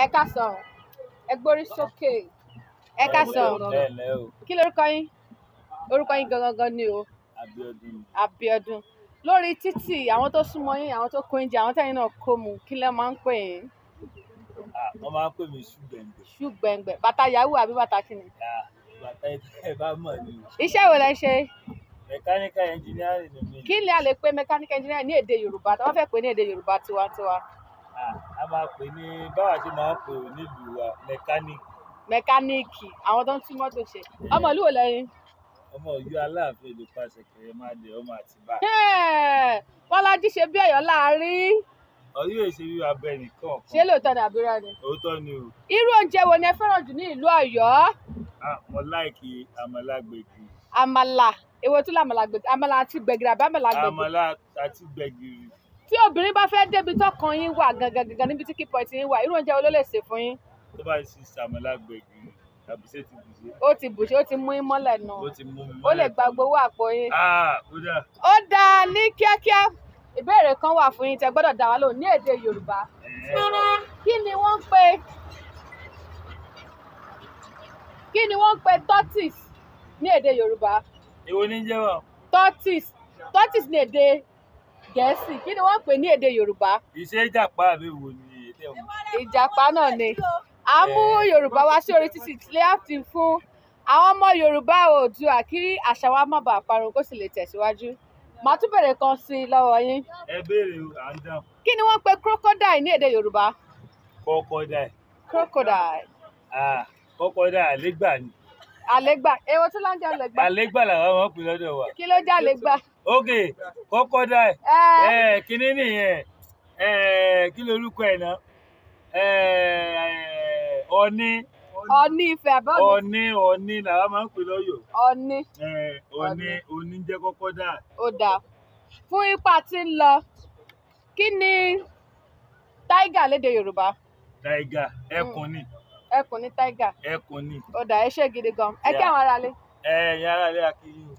Ẹ káàsán, ẹ gbórí sókè. Ẹ káàsán. Ẹ ǹlẹ́ o. Kí lorúkọ yín? Orúkọ yín gangan gan ni o. Abíọ́dún ni. Abíọ́dún. Lórí títì, àwọn tó súnmọ́ yín, àwọn tó kó yín jẹ, àwọn tẹ́yin náà kó mu, kí lẹ máa ń pè yín? Ah, wọ́n máa ń pè mí Ṣúgbẹ̀ǹgbẹ̀. Ṣúgbẹ̀ǹgbẹ̀. Bàtà yahoo àbí bàtà kíni? Ah, bàtà ẹ bá mọ̀ ni o. Iṣẹ́ wo lẹ ń ṣe? Mechanical engineering ni mí. Kí ni a lè pe mechanical engineer ní èdè Yorùbá? Tí wọ́n fẹ́ pè ní èdè Yorùbá tiwantiwa. Ah, a máa pè ní báwa ṣe máa ń pè ó nílùú wa, mechanic. Mẹkáníìkì, àwọn tó ń tún mọ́tò ṣe. Ọmọ ìlú wo lẹ́yìn? Ọmọ Ọ̀yọ́ Aláàfin Òjòpá Ṣẹ̀kẹ̀rẹ̀ máa dẹ̀ ọmọ Àtìbà. Bọ́lájí ṣe bí Ọ̀yọ́ láàárín. Ọ̀yọ́ èsè wíwá abẹ nìkan Ṣé kan. lóòótọ́ ni àbí irọ́ ni? Òótọ́ ni o. Irú oúnjẹ wo ni ẹ fẹ́ràn jù ní ìlú Ọ̀yọ́? Ah, mo like àmàlà gbẹ̀gìrì. Àmàlà. Èwo tún làmàlà gbẹ̀gìrì? Àmàlà àti gbẹ̀gìrì àbí àmàlà gbẹ̀gìrì? Àmàlà àti gbẹ̀gìrì. Tí obìnrin bá fẹ́ débi tọ́kàn yín wà gangan gangan, níbi tí key point yín wà, irú oúnjẹ wo ló lè sè fún yín? Tó bá sì ṣàmàlà gbẹ̀gìrì, àbí ṣé ti bùṣe? Ó ti bùṣe, ó ti mú yín mọ́lẹ̀ nù. Ó ti mú mi Ó lè mọ́lẹ̀ gba tán. gbogbo owó àpò yín. Ah, kódà. Ó dáa ní kíákíá. Ìbéèrè kan wà fún yín tẹ́ gbọ́dọ̀ dá wa lóhùn ní èdè Yorùbá. Kí ni wọ́n ń pè Kí ni wọ́n ń pè tortoise ní èdè Yorùbá? Èwo ní jẹ́ báun? Tortoise. Tortoise ní èdè Gẹ̀ẹ́sì. Kí ni wọ́n ń pè ní èdè Yorùbá? Ìṣe ìjàpá àbí èwo ni èyí tẹ̀ ń wí? Ìjàpá náà ni. À ń mú Yorùbá wá sí orí títì láti fún àwọn ọmọ Yorùbá Oòduà kí àṣà wa má bàa parun, kó sì lè tẹ̀síwájú. Màá tún bèrè kan sí i lọ́wọ́ yín. Ẹ béèrè o, à ń dáhùn. Kí ni wọ́n ń pè crocodile ní èdè Yorùbá? Crocodile. Crocodile. Ah, crocodile, àlégbà ni. Àlégbà. Èwo tún ló ń jẹ́ àlégbà? Àlégbà làwa máa ń pè lọ́dọ̀ wa. Kí ló jẹ́ àlégbà? Ok, crocodile. Ẹ Ẹ kíní nìyẹn. Ẹ kí lorúkọ ẹ̀ náà? Ẹ Ọ̀ní. Ọ̀ní Ifẹ̀ àbí Ọ̀ní? Ọ̀ní, Ọ̀ní làwa máa ń pè lọ́yọ̀ọ́. Ọ̀ní. Ẹ Ọ̀ní, Ọ̀ní ń jẹ́ crocodile. Ó dáa. Fún ipa tí ń lọ, kí ni tiger lédè Yorùbá? Tiger, ẹkùn ni. Ẹkùn ní tiger. Ẹkùn ni. Ó dáa, ẹ ṣé gidi gan. Ẹ kí àwọn aráalé. Ẹ ẹ̀yin aráalé, a kí yín o.